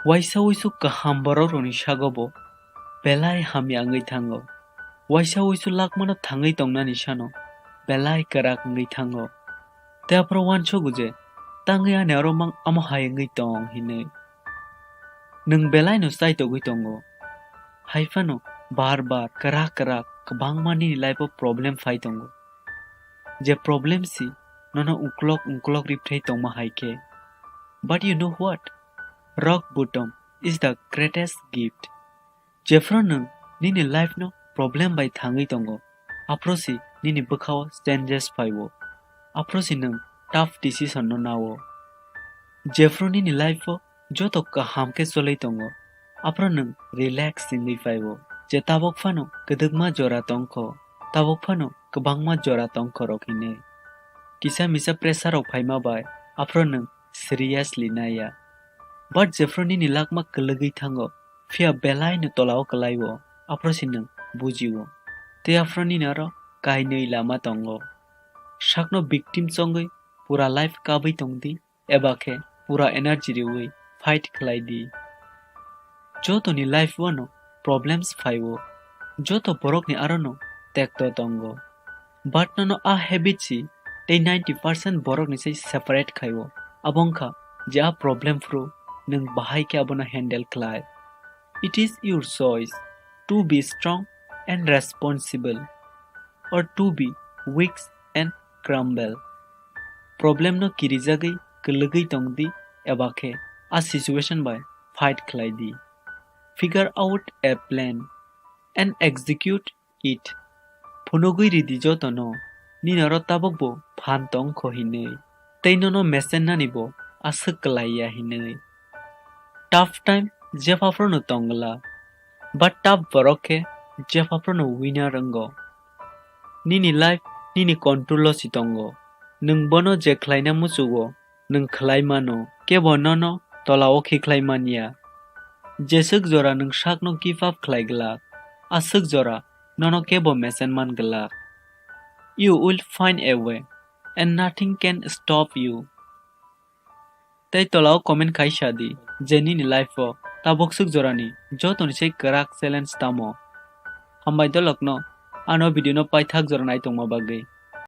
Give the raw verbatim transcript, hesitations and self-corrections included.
Waisa uisu kaham borok rokni sago bo belai hamya wngwi thango. Waisa uisu lakmano thangwi tongnani sano belai kwrak wngwi thango. Tei aphuru uansugo je tangwi ani aro mang amo hai wngwi tong hinwi. Nwng belaino chaitogwi tongo. Hai phano bar bar kwrak kwrak kwbangma nini life-o problem phai tongo. Je problem si nono uklok uklok ripthai tongma hai khe. But you know what? Rock bottom is the greatest gift. Jephru nwng nini life no problem bai thangwi tongo, aphru si nini bwkhao changes phaiwo, aphru si nwng tough decision no nawo. Jephru nini life o joto kaham khe cholwi tongo, aphru nwng relax wngwi phaiwo. Je tabok phano kwdwkma jora tongkho, tabok phano kwbangma jora tongkho rok hinwi. Kisa misa pressure rok phaima bai aphru nwng seriously naiya. But jephru nini lakma kwlwgwi thango, phiya belaino tolao kwlaiwo, aphuru si nwng bujio. Tei aphuru nini aro kainwi lama tongo. Sakno victim chongwi pura life kabwi tongdi, eba khe pura energy riwi fight khlaidi. Jotoni life-o no problems phaiwo, joto borokni aro no tekto tongo. But nono a habit si tei ninety percent borokni sai separate khaiwo. Abo wngkha je a problem phuru nwng bahai khe abono handle khlai. It is your choice to be strong and responsible or to be weak and crumble. Problem no kirijagwi kwlwgwi tongdi eba khe a situation bai fight khlaidi. Figure out a plan and execute it. Phunugwi ridi jotono, nini oro tabuk bo phan tongkho hinwi. Tei nono mesennani bo aswk kwlaiya hinwi. Tough time jephaphruno tongla, but tough borok khe jephaphruno winner wngo. Nini life nini control-o si tongo. Nwng bono je khlaina muchugo, nwng khlai mano, kebo nono tolao khikhlai manya. Jeswk jora nwng sakno give up khlai glak, aswk jora nono kebo mesen man glak. You will find a way, and nothing can stop you. Tei tolao comment khai sa di je nini life-o tabuk swk jorani jotoni sai kwrak challenge tamo. Hambai dolokno ano video no paithak jora nai tongma bagwi.